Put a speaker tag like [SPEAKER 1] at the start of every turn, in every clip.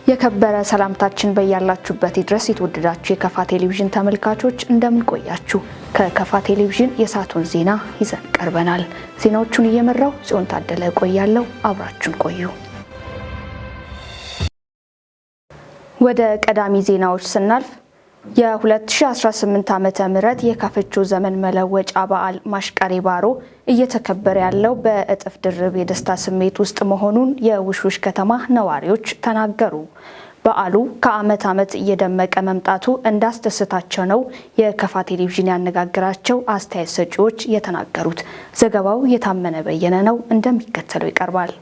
[SPEAKER 1] የከበረ ሰላምታችን በያላችሁበት ይድረስ። የተወደዳችሁ የከፋ ቴሌቪዥን ተመልካቾች፣ እንደምን ቆያችሁ? ከከፋ ቴሌቪዥን የሰዓቱን ዜና ይዘን ቀርበናል። ዜናዎቹን እየመራው ጽዮን ታደለ እቆያለሁ። አብራችሁን ቆዩ። ወደ ቀዳሚ ዜናዎች ስናልፍ፣ የ2018 ዓ.ም. የካፈቾ ዘመን መለወጫ በዓል ማሽቀሬ ባሮ እየተከበረ ያለው በእጥፍ ድርብ የደስታ ስሜት ውስጥ መሆኑን የውሽውሽ ከተማ ነዋሪዎች ተናገሩ። በዓሉ ከዓመት ዓመት እየደመቀ መምጣቱ እንዳስደሰታቸው ነው የከፋ ቴሌቪዥን ያነጋገራቸው አስተያየት ሰጪዎች የተናገሩት። ዘገባው የታመነ በየነ ነው፣ እንደሚከተለው ይቀርባል።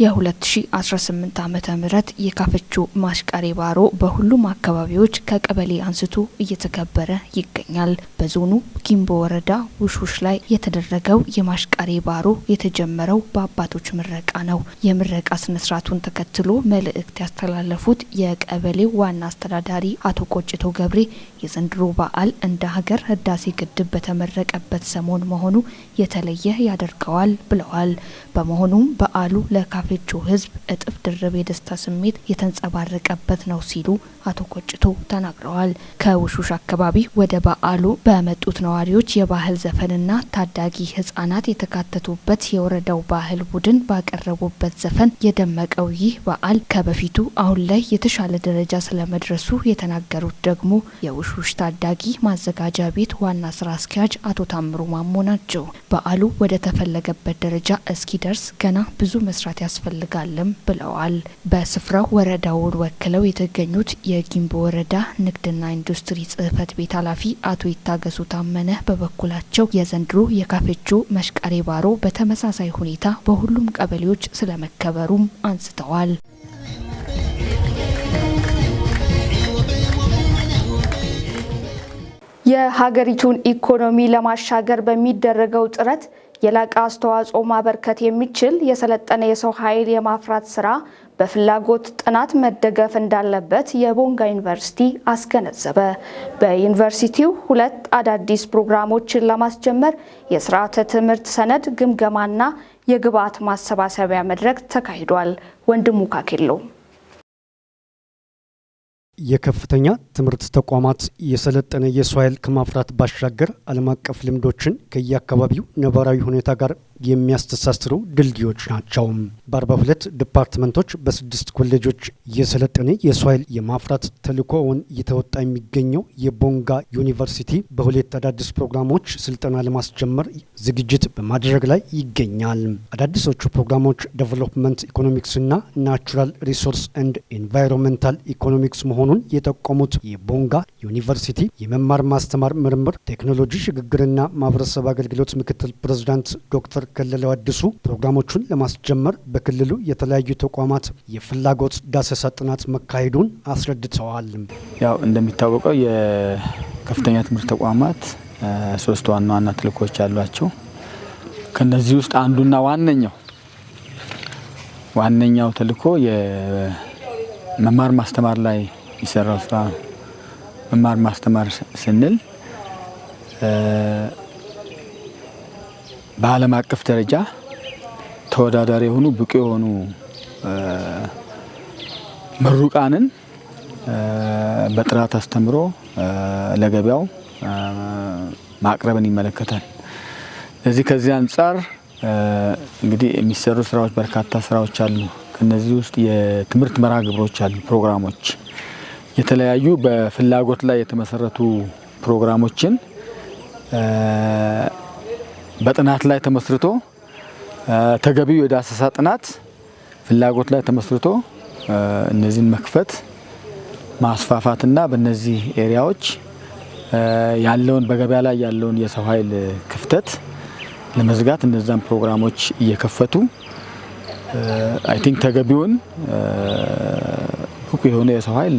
[SPEAKER 1] የ2018 ዓ.ም. የካፈቾ ማሽቃሬ ባሮ በሁሉም አካባቢዎች ከቀበሌ አንስቶ እየተከበረ ይገኛል። በዞኑ ጊምቦ ወረዳ ውሽውሽ ላይ የተደረገው የማሽቃሬ ባሮ የተጀመረው በአባቶች ምረቃ ነው። የምረቃ ስነስርዓቱን ተከትሎ መልእክት ያስተላለፉት የቀበሌው ዋና አስተዳዳሪ አቶ ቆጭቶ ገብሬ፣ የዘንድሮ በዓል እንደ ሀገር ህዳሴ ግድብ በተመረቀበት ሰሞን መሆኑ የተለየ ያደርገዋል ብለዋል። በመሆኑም በዓሉ ለካፌቾ ህዝብ እጥፍ ድርብ የደስታ ስሜት የተንጸባረቀበት ነው ሲሉ አቶ ቆጭቶ ተናግረዋል። ከውሹሽ አካባቢ ወደ በዓሉ በመጡት ነዋሪዎች የባህል ዘፈንና ታዳጊ ህጻናት የተካተቱበት የወረዳው ባህል ቡድን ባቀረቡበት ዘፈን የደመቀው ይህ በዓል ከበፊቱ አሁን ላይ የተሻለ ደረጃ ስለመድረሱ የተናገሩት ደግሞ የውሹሽ ታዳጊ ማዘጋጃ ቤት ዋና ስራ አስኪያጅ አቶ ታምሩ ማሞ ናቸው። በዓሉ ወደ ተፈለገበት ደረጃ እስኪደርስ ገና ብዙ መስራት ያስፈልጋልም ብለዋል። በስፍራው ወረዳውን ወክለው የተገኙት የጊምቦ ወረዳ ንግድና ኢንዱስትሪ ጽህፈት ቤት ኃላፊ አቶ ይታገሱ ታመነ በበኩላቸው፣ የዘንድሮ የካፌቾ መሽቀሬ ባሮ በተመሳሳይ ሁኔታ በሁሉም ቀበሌዎች ስለመከበሩም አንስተዋል። የሀገሪቱን ኢኮኖሚ ለማሻገር በሚደረገው ጥረት የላቀ አስተዋጽኦ ማበርከት የሚችል የሰለጠነ የሰው ኃይል የማፍራት ስራ በፍላጎት ጥናት መደገፍ እንዳለበት የቦንጋ ዩኒቨርሲቲ አስገነዘበ። በዩኒቨርሲቲው ሁለት አዳዲስ ፕሮግራሞችን ለማስጀመር የስርዓተ ትምህርት ሰነድ ግምገማና የግብዓት ማሰባሰቢያ መድረክ ተካሂዷል። ወንድሙ ካኬሎ።
[SPEAKER 2] የከፍተኛ ትምህርት ተቋማት የሰለጠነ የሰው ኃይል ከማፍራት ባሻገር ዓለም አቀፍ ልምዶችን ከየአካባቢው ነባራዊ ሁኔታ ጋር የሚያስተሳስሩ ድልድዮች ናቸው። በ42 ዲፓርትመንቶች በስድስት ኮሌጆች የሰለጠነ የሰው ኃይል የማፍራት ተልዕኮውን እየተወጣ የሚገኘው የቦንጋ ዩኒቨርሲቲ በሁለት አዳዲስ ፕሮግራሞች ስልጠና ለማስጀመር ዝግጅት በማድረግ ላይ ይገኛል። አዳዲሶቹ ፕሮግራሞች development economics እና natural resource and environmental economics መሆኑን የጠቆሙት የቦንጋ ዩኒቨርሲቲ የመማር ማስተማር፣ ምርምር፣ ቴክኖሎጂ ሽግግርና ማህበረሰብ አገልግሎት ምክትል ፕሬዚዳንት ዶክተር ከለለው አዲሱ፣ ፕሮግራሞቹን ለማስጀመር በክልሉ የተለያዩ ተቋማት የፍላጎት ዳሰሳ ጥናት መካሄዱን አስረድተዋል።
[SPEAKER 3] ያው እንደሚታወቀው የከፍተኛ ትምህርት ተቋማት ሶስት ዋና ዋና ተልዕኮች አሏቸው። ከነዚህ ውስጥ አንዱና ዋነኛው ተልዕኮ የመማር ማስተማር ላይ የሚሰራው ስራ ነው። መማር ማስተማር ስንል በዓለም አቀፍ ደረጃ ተወዳዳሪ የሆኑ፣ ብቁ የሆኑ ምሩቃንን በጥራት አስተምሮ ለገበያው ማቅረብን ይመለከታል። ስለዚህ ከዚህ አንጻር እንግዲህ የሚሰሩ ስራዎች በርካታ ስራዎች አሉ። ከነዚህ ውስጥ የትምህርት መርሃ ግብሮች አሉ፣ ፕሮግራሞች፣ የተለያዩ በፍላጎት ላይ የተመሰረቱ ፕሮግራሞችን በጥናት ላይ ተመስርቶ፣ ተገቢው የዳሰሳ ጥናት ፍላጎት ላይ ተመስርቶ እነዚህን መክፈት፣ ማስፋፋትና በእነዚህ area ዎች ያለውን፣ በገበያ ላይ ያለውን የሰው ኃይል ክፍተት ለመዝጋት እነዛን ፕሮግራሞች እየከፈቱ I think ተገቢውን ብቁ የሆነ የሰው ኃይል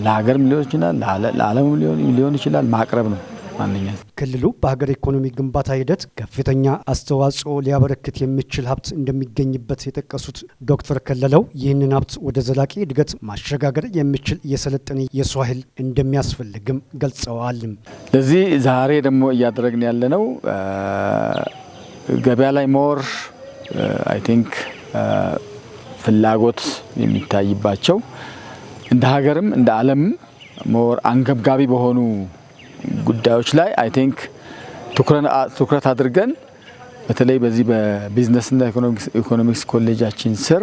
[SPEAKER 3] ለሀገርም ሊሆን ይችላል፣ ለዓለምም ሊሆን ይችላል ማቅረብ ነው። ማንኛውም
[SPEAKER 2] ክልሉ በሀገር ኢኮኖሚ ግንባታ ሂደት ከፍተኛ አስተዋጽኦ ሊያበረክት የሚችል ሀብት እንደሚገኝበት የጠቀሱት ዶክተር ከለለው ይህንን ሀብት ወደ ዘላቂ እድገት ማሸጋገር የሚችል የሰለጠነ የሰው ኃይል እንደሚያስፈልግም ገልጸዋል።
[SPEAKER 3] ለዚህ ዛሬ ደግሞ እያደረግን ያለነው ገበያ ላይ more I think ፍላጎት የሚታይባቸው፣ እንደ ሀገርም እንደ ዓለምም more አንገብጋቢ በሆኑ ጉዳዮች ላይ I think ትኩረት አድርገን በተለይ በዚህ በቢዝነስና ኢኮኖሚክስ ኮሌጃችን ስር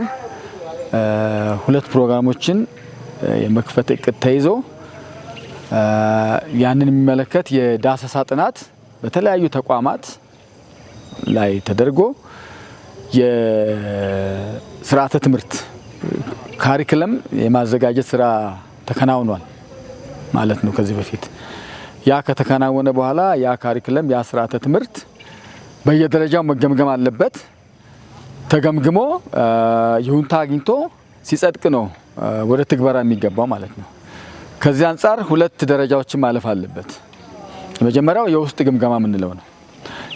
[SPEAKER 3] ሁለት ፕሮግራሞችን የመክፈት እቅድ ተይዞ ያንን የሚመለከት የዳሰሳ ጥናት በተለያዩ ተቋማት ላይ ተደርጎ የስርዓተ ትምህርት curriculum የማዘጋጀት ስራ ተከናውኗል ማለት ነው። ከዚህ በፊት ያ ከተከናወነ በኋላ ያ curriculum፣ ያ ስርዓተ ትምህርት በየደረጃው መገምገም አለበት። ተገምግሞ ይሁንታ አግኝቶ ሲጸድቅ ነው ወደ ትግበራ የሚገባው ማለት ነው። ከዚህ አንጻር ሁለት ደረጃዎችን ማለፍ አለበት። የመጀመሪያው የውስጥ ግምገማ የምንለው ነው።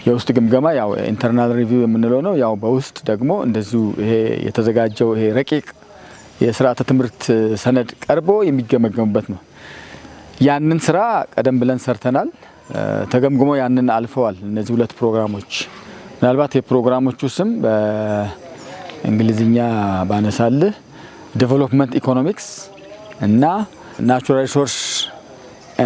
[SPEAKER 3] የውስጥ ግምገማ ያው internal review የምንለው ነው። ያው በውስጥ ደግሞ እንደዚሁ ይሄ የተዘጋጀው ይሄ ረቂቅ የስርዓተ ትምህርት ሰነድ ቀርቦ የሚገመገምበት ነው። ያንን ስራ ቀደም ብለን ሰርተናል። ተገምግሞ ያንን አልፈዋል። እነዚህ ሁለት ፕሮግራሞች ምናልባት የፕሮግራሞቹ ስም በእንግሊዝኛ ባነሳልህ development economics እና natural resource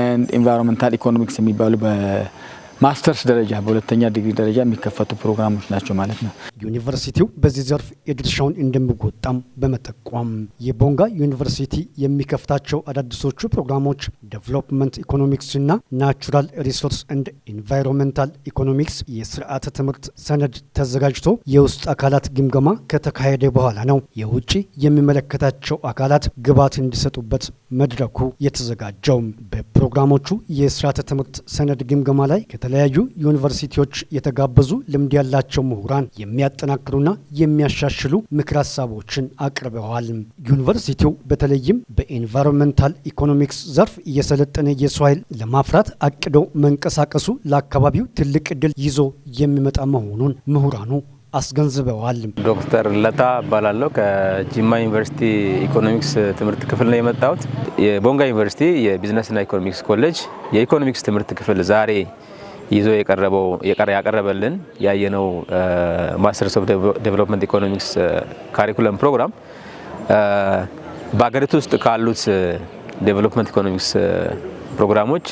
[SPEAKER 3] and environmental economics የሚባሉ በማስተርስ ደረጃ፣ በሁለተኛ ዲግሪ ደረጃ የሚከፈቱ ፕሮግራሞች ናቸው ማለት ነው።
[SPEAKER 2] ዩኒቨርሲቲው በዚህ ዘርፍ የድርሻውን እንደሚወጣም በመጠቆም የቦንጋ ዩኒቨርሲቲ የሚከፍታቸው አዳዲሶቹ ፕሮግራሞች development economics እና natural resource and environmental economics የስርዓተ ትምህርት ሰነድ ተዘጋጅቶ የውስጥ አካላት ግምገማ ከተካሄደ በኋላ ነው የውጭ የሚመለከታቸው አካላት ግብዓት እንዲሰጡበት መድረኩ የተዘጋጀው። በፕሮግራሞቹ የስርዓተ ትምህርት ሰነድ ግምገማ ላይ ከተለያዩ ዩኒቨርሲቲዎች የተጋበዙ ልምድ ያላቸው ምሁራን የሚያጠናክሩና የሚያሻሽሉ ምክር ሀሳቦችን አቅርበዋል። ዩኒቨርሲቲው በተለይም በ environmental economics ዘርፍ የሰለጠነ የሰው ኃይል ለማፍራት አቅዶ መንቀሳቀሱ ለአካባቢው ትልቅ ዕድል ይዞ የሚመጣ መሆኑን ምሁራኑ አስገንዝበዋል።
[SPEAKER 4] ዶክተር ለታ እባላለሁ። ከጂማ ዩኒቨርሲቲ ኢኮኖሚክስ ትምህርት ክፍል ነው የመጣሁት። የቦንጋ ዩኒቨርሲቲ የቢዝነስና ኢኮኖሚክስ ኮሌጅ የኢኮኖሚክስ ትምህርት ክፍል ዛሬ ይዞ የቀረበው፣ ያቀረበልን፣ ያየነው Masters of Development Economics curriculum ፕሮግራም በሀገሪቱ ውስጥ ካሉት development economics ፕሮግራሞች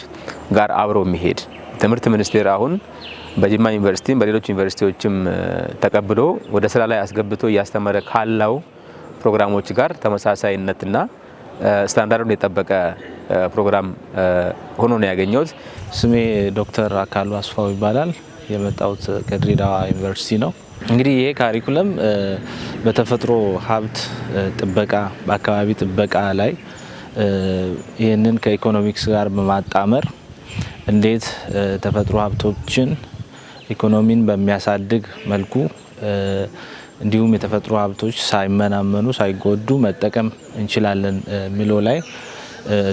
[SPEAKER 4] ጋር አብሮ የሚሄድ፣ ትምህርት ሚኒስቴር አሁን በጅማ ዩኒቨርሲቲም በሌሎች ዩኒቨርሲቲዎችም ተቀብሎ ወደ ስራ ላይ አስገብቶ እያስተማረ ካለው ፕሮግራሞች ጋር ተመሳሳይነትና ስታንዳርዱን የጠበቀ ፕሮግራም ሆኖ ነው ያገኘሁት።
[SPEAKER 5] ስሜ ዶክተር አካሉ አስፋው ይባላል። የመጣሁት ከድሬዳዋ ዩኒቨርሲቲ ነው። እንግዲህ ይሄ curriculum በተፈጥሮ ሀብት ጥበቃ፣ በአካባቢ ጥበቃ ላይ ይህንን ከኢኮኖሚክስ ጋር በማጣመር እንዴት ተፈጥሮ ሀብቶችን ኢኮኖሚን በሚያሳድግ መልኩ እንዲሁም የተፈጥሮ ሀብቶች ሳይመናመኑ፣ ሳይጎዱ መጠቀም እንችላለን የሚለው ላይ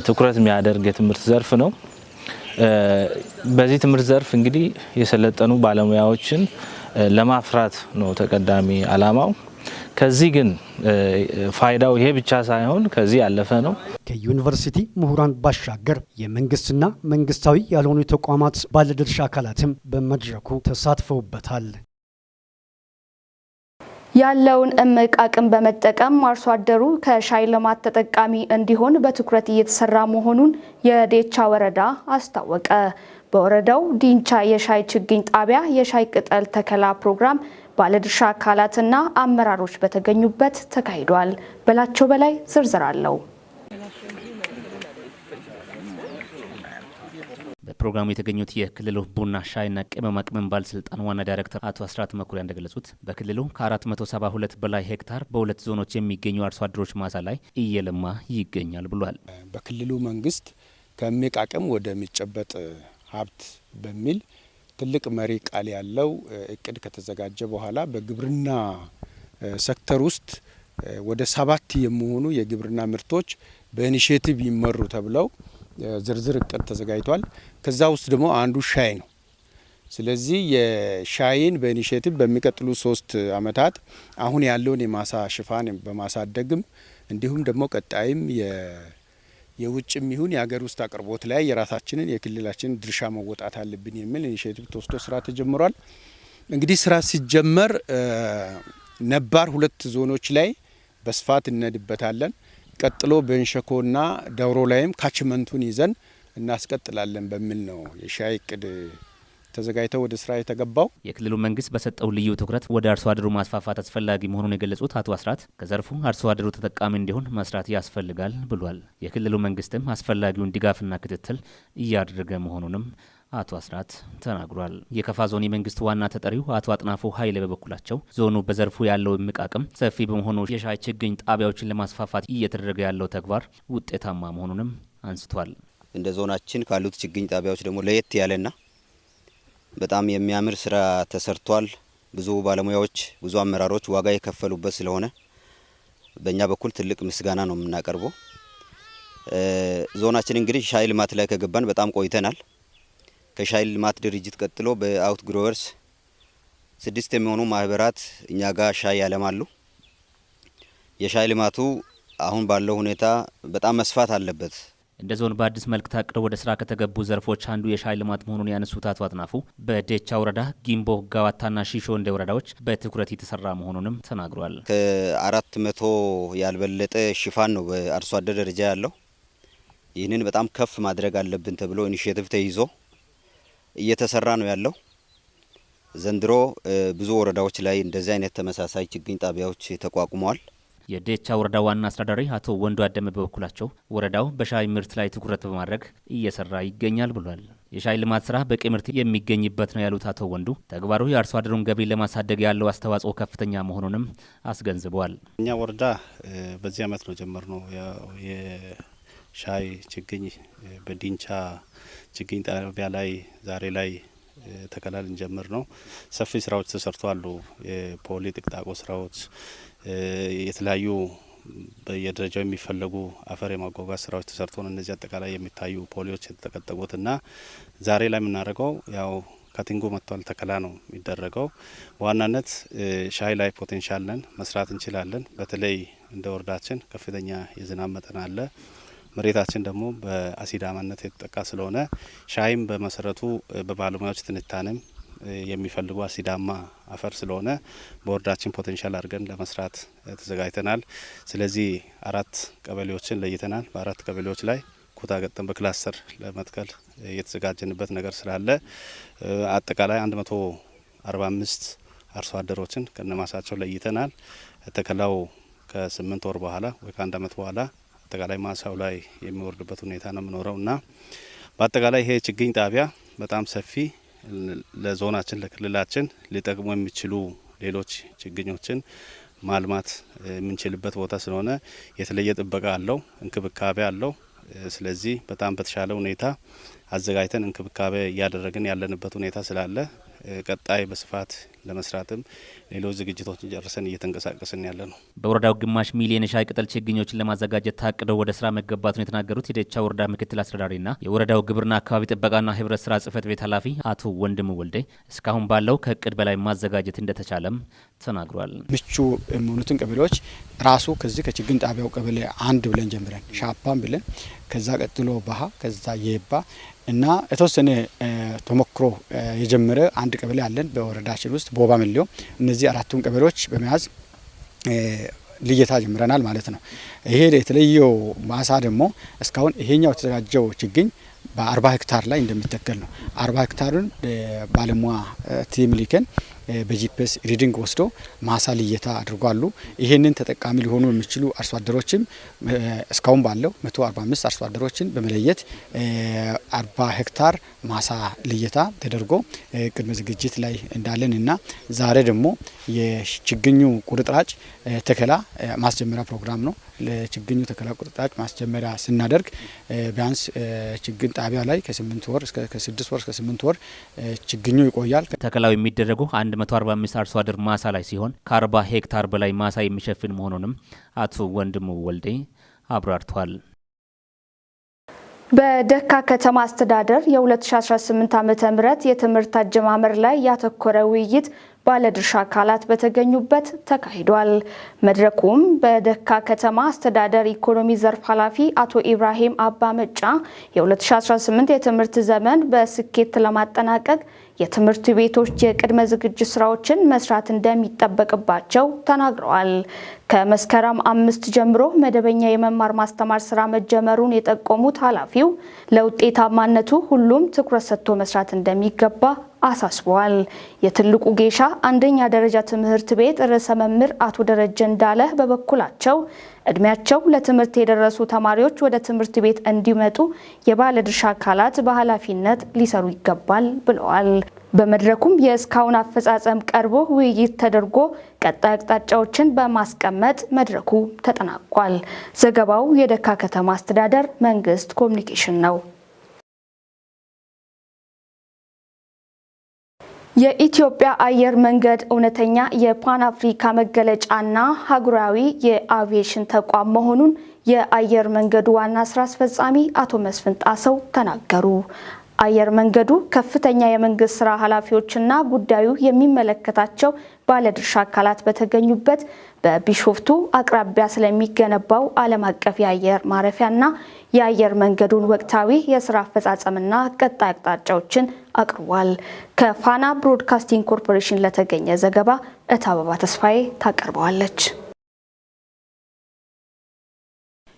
[SPEAKER 5] ትኩረት የሚያደርግ የትምህርት ዘርፍ ነው። በዚህ ትምህርት ዘርፍ እንግዲህ የሰለጠኑ ባለሙያዎችን ለማፍራት ነው ተቀዳሚ ዓላማው። ከዚህ ግን ፋይዳው ይሄ ብቻ ሳይሆን ከዚህ ያለፈ ነው።
[SPEAKER 2] ከዩኒቨርሲቲ ምሁራን ባሻገር የመንግስትና መንግስታዊ ያልሆኑ ተቋማት ባለድርሻ አካላትም በመድረኩ ተሳትፈውበታል።
[SPEAKER 1] ያለውን እምቅ አቅም በመጠቀም አርሶ አደሩ ከሻይ ልማት ተጠቃሚ እንዲሆን በትኩረት እየተሰራ መሆኑን የዴቻ ወረዳ አስታወቀ። በወረዳው ዲንቻ የሻይ ችግኝ ጣቢያ የሻይ ቅጠል ተከላ ፕሮግራም ባለድርሻ አካላትና አመራሮች በተገኙበት ተካሂዷል። በላቸው በላይ ዝርዝር አለው።
[SPEAKER 6] በፕሮግራሙ የተገኙት የክልሉ ቡና፣ ሻይና ቅመማ ቅመም ባለስልጣን ዋና ዳይሬክተር አቶ አስራት መኩሪያ እንደገለጹት በክልሉ ከ472 በላይ ሄክታር በሁለት ዞኖች የሚገኙ አርሶ አደሮች ማሳ ላይ እየለማ ይገኛል ብሏል።
[SPEAKER 7] በክልሉ መንግስት ከእምቅ አቅም ወደሚጨበጥ ሀብት በሚል ትልቅ መሪ ቃል ያለው እቅድ ከተዘጋጀ በኋላ በግብርና ሴክተር ውስጥ ወደ 7 የሚሆኑ የግብርና ምርቶች በ initiative ይመሩ ተብለው ዝርዝር እቅድ ተዘጋጅቷል። ከዛ ውስጥ ደግሞ አንዱ ሻይ ነው። ስለዚህ የሻይን በ initiative በሚቀጥሉ 3 አመታት አሁን ያለውን የማሳ ሽፋን በማሳደግም እንዲሁም ደግሞ ቀጣይም የውጭም ይሁን የሀገር ውስጥ አቅርቦት ላይ የራሳችንን የክልላችንን ድርሻ መወጣት አለብን የሚል initiative ተወስዶ ስራ ተጀምሯል። እንግዲህ ስራ ሲጀመር ነባር 2 ዞኖች ላይ በስፋት እንነድበታለን። ቀጥሎ በንሸኮና ዳውሮ ላይም catchment ኡን ይዘን እናስቀጥላለን በሚል ነው የሻይ እቅድ ተዘጋጅተው ወደ ስራ የተገባው።
[SPEAKER 6] የክልሉ መንግስት በሰጠው ልዩ ትኩረት ወደ አርሶ አደሩ ማስፋፋት አስፈላጊ መሆኑን የገለጹት አቶ አስራት ከዘርፉ አርሶ አደሩ ተጠቃሚ እንዲሆን መስራት ያስፈልጋል ብሏል። የክልሉ መንግስትም አስፈላጊውን ድጋፍና ክትትል እያደረገ መሆኑንም አቶ አስራት ተናግሯል። የከፋ ዞን የመንግስት ዋና ተጠሪው አቶ አጥናፉ ኃይሌ በበኩላቸው ዞኑ በዘርፉ ያለው እምቅ አቅም ሰፊ በመሆኑ የሻይ ችግኝ ጣቢያዎችን ለማስፋፋት እየተደረገ ያለው ተግባር ውጤታማ መሆኑንም አንስቷል።
[SPEAKER 8] እንደ ዞናችን ካሉት ችግኝ ጣቢያዎች ደግሞ ለየት ያለና በጣም የሚያምር ስራ ተሰርቷል። ብዙ ባለሙያዎች፣ ብዙ አመራሮች ዋጋ የከፈሉበት ስለሆነ በእኛ በኩል ትልቅ ምስጋና ነው የምናቀርበው። ዞናችን እንግዲህ ሻይ ልማት ላይ ከገባን በጣም ቆይተናል። ከሻይ ልማት ድርጅት ቀጥሎ በ out growers 6 የሚሆኑ ማህበራት እኛ ጋር ሻይ ያለማሉ። የሻይ ልማቱ አሁን ባለው ሁኔታ በጣም መስፋት አለበት።
[SPEAKER 6] እንደ ዞን በአዲስ መልክ ታቅደው ወደ ስራ ከተገቡ ዘርፎች አንዱ የሻይ ልማት መሆኑን ያነሱት አቶ አጥናፉ በዴቻ ወረዳ ጊምቦ፣ ጋዋታና ሺሾ እንደ ወረዳዎች በትኩረት የተሰራ መሆኑንም ተናግሯል።
[SPEAKER 8] ከ400 ያልበለጠ ሽፋን ነው በአርሶ አደር ደረጃ ያለው። ይህንን በጣም ከፍ ማድረግ አለብን ተብሎ initiative ተይዞ እየተሰራ ነው ያለው። ዘንድሮ ብዙ ወረዳዎች ላይ እንደዚህ አይነት ተመሳሳይ ችግኝ ጣቢያዎች ተቋቁመዋል።
[SPEAKER 6] የዴቻ ወረዳ ዋና አስተዳዳሪ አቶ ወንዱ አደመ በበኩላቸው ወረዳው በሻይ ምርት ላይ ትኩረት በማድረግ እየሰራ ይገኛል ብሏል። የሻይ ልማት ስራ በቂ ምርት የሚገኝበት ነው ያሉት አቶ ወንዱ ተግባሩ የአርሶ አደሩን ገቢ ለማሳደግ ያለው አስተዋጽኦ ከፍተኛ መሆኑንም አስገንዝበዋል።
[SPEAKER 9] እኛ ወረዳ በዚህ አመት ነው ጀመርነው የሻይ ችግኝ በዲንቻ ችግኝ ጣቢያ ላይ ዛሬ ላይ ተከላ ልንጀምር ነው። ሰፊ ስራዎች ተሰርተዋል። የፖሊ ጥቅጣቆ ስራዎች፣ የተለያዩ በየደረጃው የሚፈለጉ አፈር የማጓጓዝ ስራዎች ተሰርተው ነው እነዚህ አጠቃላይ የሚታዩ ፖሊዎች የተጠቀጠቁትና ዛሬ ላይ የምናደርገው ያው cutting ኡ መጥቷል፣ ተከላ ነው የሚደረገው። በዋናነት ሻይ ላይ potential ነን፣ መስራት እንችላለን። በተለይ እንደ ወረዳችን ከፍተኛ የዝናብ መጠን አለ። መሬታችን ደግሞ በአሲዳማነት የተጠቃ ስለሆነ ሻይም በመሰረቱ በባለሙያዎች ትንታኔም የሚፈልጉ አሲዳማ አፈር ስለሆነ በወረዳችን potential አድርገን ለመስራት ተዘጋጅተናል። ስለዚህ 4 ቀበሌዎችን ለይተናል። በ4 ቀበሌዎች ላይ ኩታ ገጠም በ cluster ለመትከል የተዘጋጀንበት ነገር ስላለ አጠቃላይ 145 አርሶ አደሮችን ከነማሳቸው ለይተናል። ተከላው ከ8 ወር በኋላ ወይ ከ1 አመት በኋላ አጠቃላይ ማሳው ላይ የሚወርድበት ሁኔታ ነው የሚኖረውና በአጠቃላይ ይሄ ችግኝ ጣቢያ በጣም ሰፊ ለዞናችን ለክልላችን ሊጠቅሙ የሚችሉ ሌሎች ችግኞችን ማልማት የምንችልበት ቦታ ስለሆነ የተለየ ጥበቃ አለው፣ እንክብካቤ አለው። ስለዚህ በጣም በተሻለ ሁኔታ አዘጋጅተን እንክብካቤ እያደረግን ያለንበት ሁኔታ ስላለ ቀጣይ በስፋት ለመስራትም ሌሎች ዝግጅቶችን ጨርሰን እየተንቀሳቀስን ያለ ነው።
[SPEAKER 6] በወረዳው 0.5 ሚሊዮን የሻይ ቅጠል ችግኞችን ለማዘጋጀት ታቅደው ወደ ስራ መገባቱን የተናገሩት የዴቻ ወረዳ ምክትል አስተዳዳሪና የወረዳው ግብርና አካባቢ ጥበቃና ህብረት ስራ ጽሕፈት ቤት ኃላፊ አቶ ወንድሙ ወልዴ እስካሁን ባለው ከእቅድ በላይ ማዘጋጀት እንደተቻለም ተናግሯል።
[SPEAKER 10] ምቹ የሚሆኑትን ቀበሌዎች ራሱ ከዚህ ከችግኝ ጣቢያው ቀበሌ 1 ብለን ጀምረን ሻፓን ብለን ከዛ ቀጥሎ ባሃ ከዛ የባ እና የተወሰነ ተሞክሮ የጀመረ አንድ ቀበሌ አለን በወረዳችን ውስጥ ቦባ መሊዮ። እነዚህ 4ቱን ቀበሌዎች በመያዝ ልየታ ጀምረናል ማለት ነው። ይሄ የተለየው ማሳ ደግሞ እስካሁን ይሄኛው የተዘጋጀው ችግኝ በ40 ሄክታር ላይ እንደሚተከል ነው። 40 ሄክታሩን ባለሙያ team ልከን በ GPS reading ወስዶ ማሳ ልየታ አድርጓሉ። ይሄንን ተጠቃሚ ሊሆኑ የሚችሉ አርሶ አደሮችም እስካሁን ባለው 145 አርሶ አደሮችን በመለየት 40 ሄክታር ማሳ ልየታ ተደርጎ ቅድመ ዝግጅት ላይ እንዳለንና ዛሬ ደግሞ የችግኙ ቁርጥራጭ ተከላ ማስጀመሪያ ፕሮግራም ነው። ለችግኙ ተከላ ቁርጥራጭ ማስጀመሪያ ስናደርግ ቢያንስ ችግኝ ጣቢያ ላይ ከ8 ወር እስከ ከ6 ወር እስከ 8 ወር ችግኙ ይቆያል።
[SPEAKER 6] ተከላው የሚደረገው በ145 አርሶ አደር ማሳ ላይ ሲሆን ከ40 ሄክታር በላይ ማሳ የሚሸፍን መሆኑንም አቶ ወንድሙ ወልዴ አብራርቷል።
[SPEAKER 1] በደካ ከተማ አስተዳደር የ2018 ዓ.ም የትምህርት አጀማመር ላይ ያተኮረ ውይይት ባለድርሻ አካላት በተገኙበት ተካሂዷል። መድረኩም በደካ ከተማ አስተዳደር ኢኮኖሚ ዘርፍ ኃላፊ አቶ ኢብራሂም አባ መጫ የ2018 የትምህርት ዘመን በስኬት ለማጠናቀቅ የትምህርት ቤቶች የቅድመ ዝግጅት ስራዎችን መስራት እንደሚጠበቅባቸው ተናግረዋል። ከመስከረም 5 ጀምሮ መደበኛ የመማር ማስተማር ስራ መጀመሩን የጠቆሙት ኃላፊው ለውጤታማነቱ ሁሉም ትኩረት ሰጥቶ መስራት እንደሚገባ አሳስበዋል። የትልቁ ጌሻ አንደኛ ደረጃ ትምህርት ቤት ርዕሰ መምህር አቶ ደረጀ እንዳለ በበኩላቸው እድሜያቸው ለትምህርት የደረሱ ተማሪዎች ወደ ትምህርት ቤት እንዲመጡ የባለድርሻ አካላት በኃላፊነት ሊሰሩ ይገባል ብለዋል። በመድረኩም የእስካሁን አፈጻጸም ቀርቦ ውይይት ተደርጎ ቀጣይ አቅጣጫዎችን በማስቀመጥ መድረኩ ተጠናቋል። ዘገባው የደካ ከተማ አስተዳደር መንግስት ኮሚኒኬሽን ነው። የኢትዮጵያ አየር መንገድ እውነተኛ የፓን አፍሪካ መገለጫና አህጉራዊ የአቪዬሽን ተቋም መሆኑን የአየር መንገዱ ዋና ስራ አስፈጻሚ አቶ መስፍን ጣሰው ተናገሩ። አየር መንገዱ ከፍተኛ የመንግስት ስራ ኃላፊዎችና ጉዳዩ የሚመለከታቸው ባለድርሻ አካላት በተገኙበት በቢሾፍቱ አቅራቢያ ስለሚገነባው ዓለም አቀፍ የአየር ማረፊያና የአየር መንገዱን ወቅታዊ የስራ አፈጻጸምና ቀጣይ አቅጣጫዎችን አቅርቧል። ከፋና ብሮድካስቲንግ ኮርፖሬሽን ለተገኘ ዘገባ እታበባ ተስፋዬ ታቀርበዋለች።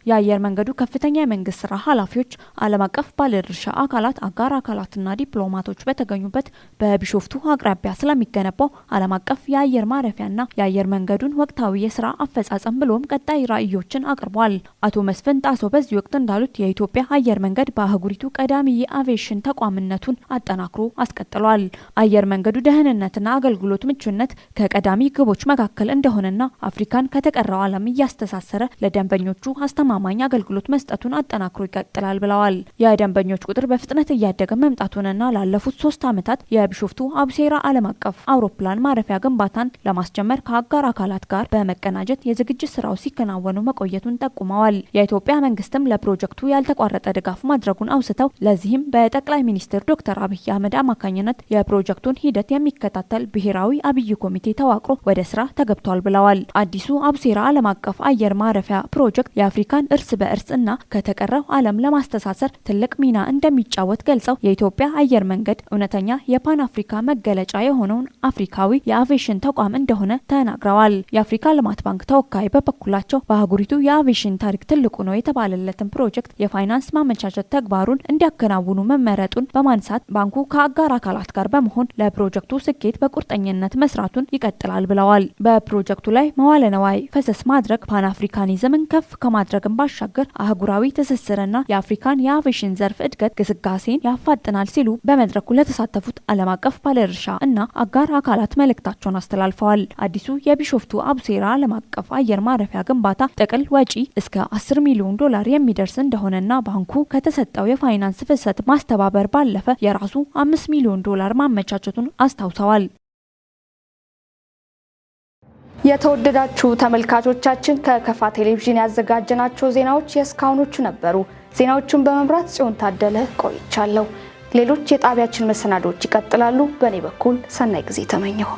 [SPEAKER 11] የአየር መንገዱ ከፍተኛ የመንግስት ስራ ኃላፊዎች፣ ዓለም አቀፍ ባለድርሻ አካላት፣ አጋር አካላትና ዲፕሎማቶች በተገኙበት በቢሾፍቱ አቅራቢያ ስለሚገነባው ዓለም አቀፍ የአየር ማረፊያና የአየር መንገዱን ወቅታዊ የስራ አፈጻጸም ብሎም ቀጣይ ራዕዮችን አቅርቧል። አቶ መስፍን ጣሰው በዚህ ወቅት እንዳሉት የኢትዮጵያ አየር መንገድ በአህጉሪቱ ቀዳሚ የአቪዬሽን ተቋምነቱን አጠናክሮ አስቀጥሏል። አየር መንገዱ ደህንነትና አገልግሎት ምቹነት ከቀዳሚ ግቦች መካከል እንደሆነና አፍሪካን ከተቀረው ዓለም እያስተሳሰረ ለደንበኞቹ አስተማማኝ አገልግሎት መስጠቱን አጠናክሮ ይቀጥላል ብለዋል። የደንበኞች ቁጥር በፍጥነት እያደገ መምጣቱንና ላለፉት 3 ዓመታት የቢሾፍቱ አቡሴራ ዓለም አቀፍ አውሮፕላን ማረፊያ ግንባታን ለማስጀመር ከአጋር አካላት ጋር በመቀናጀት የዝግጅት ስራው ሲከናወኑ መቆየቱን ጠቁመዋል። የኢትዮጵያ መንግስትም ለፕሮጀክቱ ያልተቋረጠ ድጋፍ ማድረጉን አውስተው ለዚህም በጠቅላይ ሚኒስትር ዶክተር አብይ አህመድ አማካኝነት የፕሮጀክቱን ሂደት የሚከታተል ብሔራዊ አብይ ኮሚቴ ተዋቅሮ ወደ ስራ ተገብቷል ብለዋል። አዲሱ አቡሴራ ዓለም አቀፍ አየር ማረፊያ ፕሮጀክት የአፍሪካን እርስ በእርስ እና ከተቀረው ዓለም ለማስተሳሰር ትልቅ ሚና እንደሚጫወት ገልጸው የኢትዮጵያ አየር መንገድ እውነተኛ የፓን አፍሪካ መገለጫ የሆነውን አፍሪካዊ የአቪዬሽን ተቋም እንደሆነ ተናግረዋል። የአፍሪካ ልማት ባንክ ተወካይ በበኩላቸው በአህጉሪቱ የአቪዬሽን ታሪክ ትልቁ ነው የተባለለትን ፕሮጀክት የፋይናንስ ማመቻቸት ተግባሩን እንዲያከናውኑ መመረጡን በማንሳት ባንኩ ከአጋር አካላት ጋር በመሆን ለፕሮጀክቱ ስኬት በቁርጠኝነት መስራቱን ይቀጥላል ብለዋል። በፕሮጀክቱ ላይ መዋለ ነዋይ ፈሰስ ማድረግ ፓን አፍሪካኒዝምን ከፍ ከማድረግ ባሻገር አህጉራዊ ትስስርና የአፍሪካን የአቪዬሽን ዘርፍ እድገት ግስጋሴን ያፋጥናል ሲሉ በመድረኩ ለተሳተፉት ዓለም አቀፍ ባለድርሻ እና አጋር አካላት መልእክታቸውን አስተላልፈዋል። አዲሱ የቢሾፍቱ አቡሴራ ዓለም አቀፍ አየር ማረፊያ ግንባታ ጥቅል ወጪ እስከ $10 ሚሊዮን የሚደርስ እንደሆነና ባንኩ ከተሰጠው የፋይናንስ ፍሰት ማስተባበር ባለፈ የራሱ $5 ሚሊዮን ማመቻቸቱን አስታውሰዋል።
[SPEAKER 1] የተወደዳችሁ ተመልካቾቻችን ከከፋ ቴሌቪዥን ያዘጋጀናቸው ዜናዎች የእስካሁኖቹ ነበሩ። ዜናዎቹን በመምራት ጽዮን ታደለ ቆይቻለሁ። ሌሎች የጣቢያችን መሰናዶዎች ይቀጥላሉ። በእኔ በኩል ሰናይ ጊዜ ተመኘሁ።